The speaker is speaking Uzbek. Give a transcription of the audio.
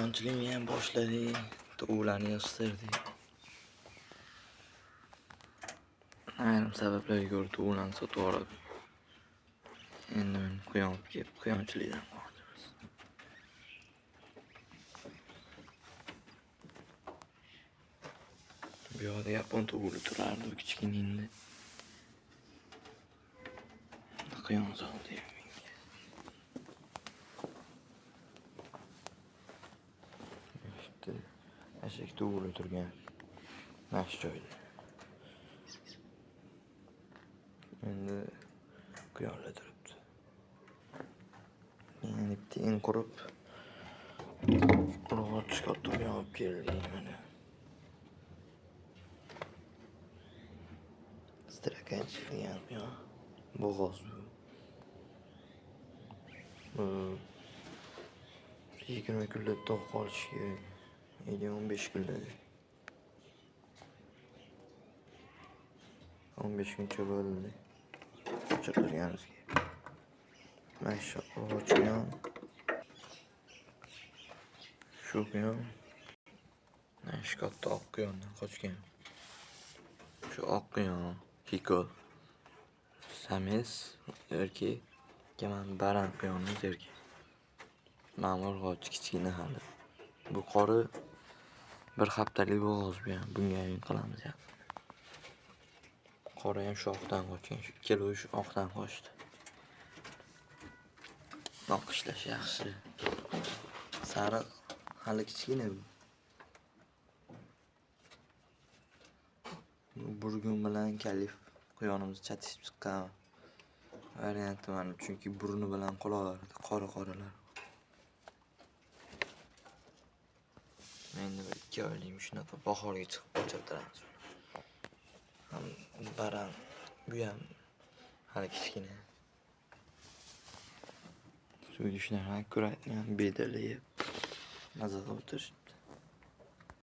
Quyonchilikni ham boshladik, tovuqlarni yig'ishtirdik. Ayrim sabablarga ko'ra tovuqlarni sotib yuborib, endi mana quyon olib kelib quyonchilikdan qilmoqchimiz. Bu yoqda yapon tovug'i turardi, u kichkina endi. Quyon soldi menga. Işte eshak tug'ilib turgan mana shu joyda. Endi quyonlar turibdi. Endi bitta in qurib, urg'ochi katta quyon olib keldik mana. Strakach degan quyon. Bo'g'oz bu. Bu 20 kunda tog' qolishi kerak. Или 15 kunda. 15 kuncha bo'ldi. Chaqirganimizga. Mana shu urg'ochi quyon. Shu quyon. Mana shu katta oq quyondan qochgan. Shu oq quyon Hikol. Sames erkak. Mana baran quyonimiz erkak. Mana urg'ochi kichkina hali. Bu qori bir haftalik bo'g'oz bu ham. Bunga ham qilamiz yaqinda. Qori ham shu oqdan qochgan. Shu ikkalovi shu oqdan qochdi. Oq ishlash yaxshi. Sariq hali kichkina bu. Burgun bilan kalif quyonimiz chatishib chiqqan varianti mana, chunki burni bilan quloqlarida qora-qoralar. Endi bir 2 oylik shunaqa bahorga chiqib qochirtiramiz. Ham baran bu ham hali kichkina. Suvga shunaqa akkuratно bedala yeb maza qilib o'tirishdi.